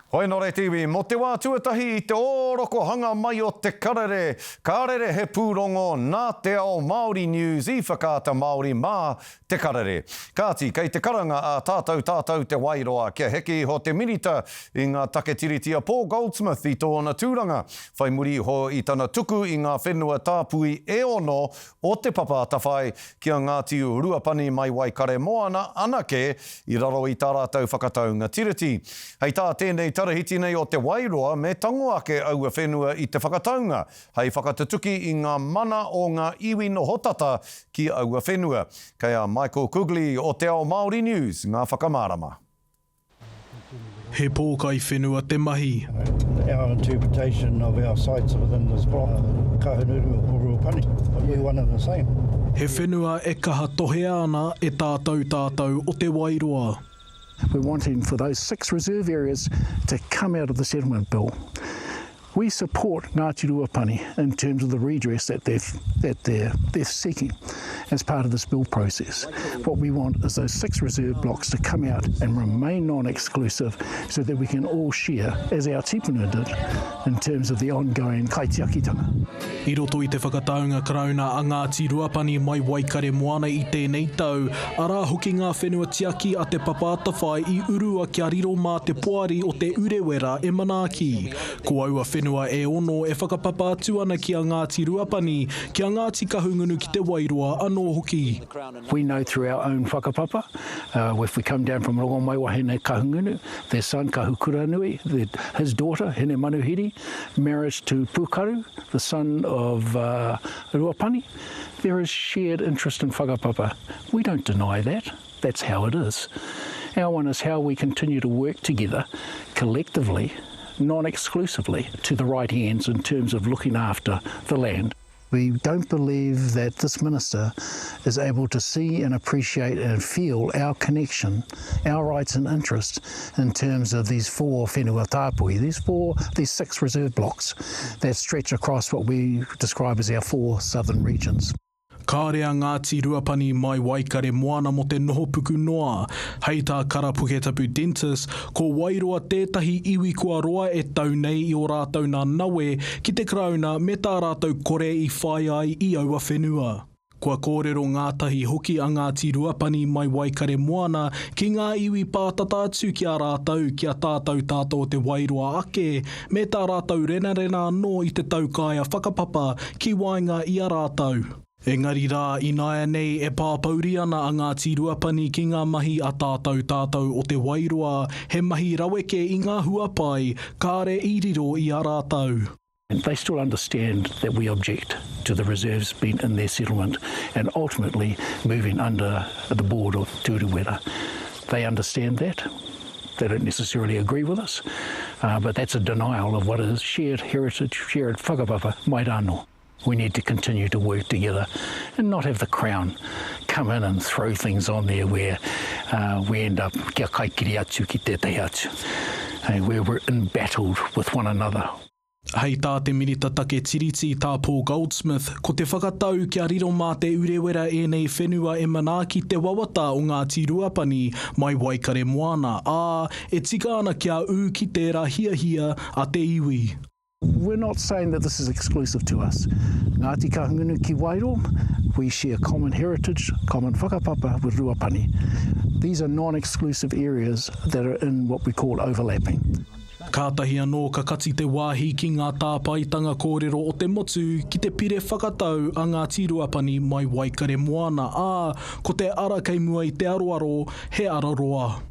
Hoi nō reira te iwi, mō te wā tuatahi i te ōrokohanga mai o Te Karere, ka rere he pūrongo nā Te Ao Māori News i Whakaata Māori mā Te Karere. Kāti, kei te karanga a Tātou Tātou Te Wairoa kia heke iho te Minita i ngā take tiriti a Paul Goldsmith i tōna tūranga, whai muri iho i tana tuku i ngā whenua tāpui e ono o Te Papa Atawhai ki a Ngāti Ruapani mai Waikaremoana anake i raro i tā rātou whakataunga tiriti. Hei tā tēnei tarahiti nei o Te Wairoa me tango ake aua whenua i te whakataunga hei whakatutuki i ngā mana o ngā iwi noho tata ki aua whenua. Kei a Michael Kugley o Te Ao Māori News ngā whakamārama. He pōkai whenua te mahi. Our interpretation of our sites within this block, Kahungunu or Ruapani, but we're one and the same. He whenua e kaha tohea ana e tātou tātou o Te Wairoa. We're wanting for those six reserve areas to come out of the settlement bill. We support Ngāti Ruapani in terms of the redress that they've, that they're, they're seeking as part of this bill process. What we want is those six reserve blocks to come out and remain non-exclusive so that we can all share, as our tipuna did, in terms of the ongoing kaitiakitanga. I roto i te whakataunga Karauna a Ngāti Ruapani mai Waikaremoana i tēnei tau, arā hoki ngā whenua tiaki a Te Papa Atawhai i urua kia riro mā te Poari o Te Urewera e manaaki. Ko aua whenua e ono e whakapapa atu ana ki a Ngāti Ruapani, ki a Ngāti Kahungunu ki Te Wairoa anō hoki. We know through our own whakapapa, if we come down from Rongomaiwahine Kahungunu, their son Kahukuranui, his daughter Hinemanuhiri, marriage to Pukaru, the son of Ruapani, there is shared interest in whakapapa. We don't deny that. That's how it is. Our one is how we continue to work together collectively, non-exclusively, to the right hands in terms of looking after the land. We don't believe that this minister is able to see and appreciate and feel our connection, our rights and interests in terms of these four whenua tāpui, these four, these six reserve blocks that stretch across what we describe as our four southern regions. Kāre a Ngāti Ruapani mai Waikaremoana mō te noho puku noa. Hei tā Kara Puketapu Dentist, ko Wairoa tētahi iwi kua roa e tau nei i ō rātou nā nawe ki te Karauna me tā rātou kore i whai ai i aua whenua. Kua kōrero ngātahi hoki a Ngāti Ruapani mai Waikaremoana ki ngā iwi pātata atu ki a rātou, ki a tātou tātou o Te Wairoa ake, me tā rātou renarena anō i te taukaea whakapapa ki waenga i a rātou. Engari rā, ināianei e pāpouri ana a Ngāti Ruapani ki ngā mahi a tātou tātou o Te Wairoa, he mahi raweke i ngā hua pai, kāre i riro i a rātou. They still understand that we object to the reserves being in their settlement and ultimately moving under the board of Te Urewera. They understand that. They don't necessarily agree with us, uh, but that's a denial of what is shared heritage, shared whakapapa mai rānō. We need to continue to work together and not have the Crown come in and throw things on there where uh, we end up kia kaikiri atu ki tētahi atu, where we're embattled with one another. Hei tā te Minita Take Tiriti, tā Paul Goldsmith, ko te whakatau kia riro mā Te Urewera ēnei whenua e manaaki te wawata o Ngāti Ruapani mai Waikaremoana, ā, e tika ana kia ū ki tērā hiahia a te iwi. We're not saying that this is exclusive to us. Ngāti Kahungunu ki Wairō, we share common heritage, common whakapapa with Ruapani. These are non-exclusive areas that are in what we call overlapping. Kātahi anō ka kati te wāhi ki ngā tāpaetanga kōrero o te motu ki te pire whakatau a Ngāti Ruapani mai Waikaremoana, ā, ko te ara kei mua i te aroaro, he ara roa.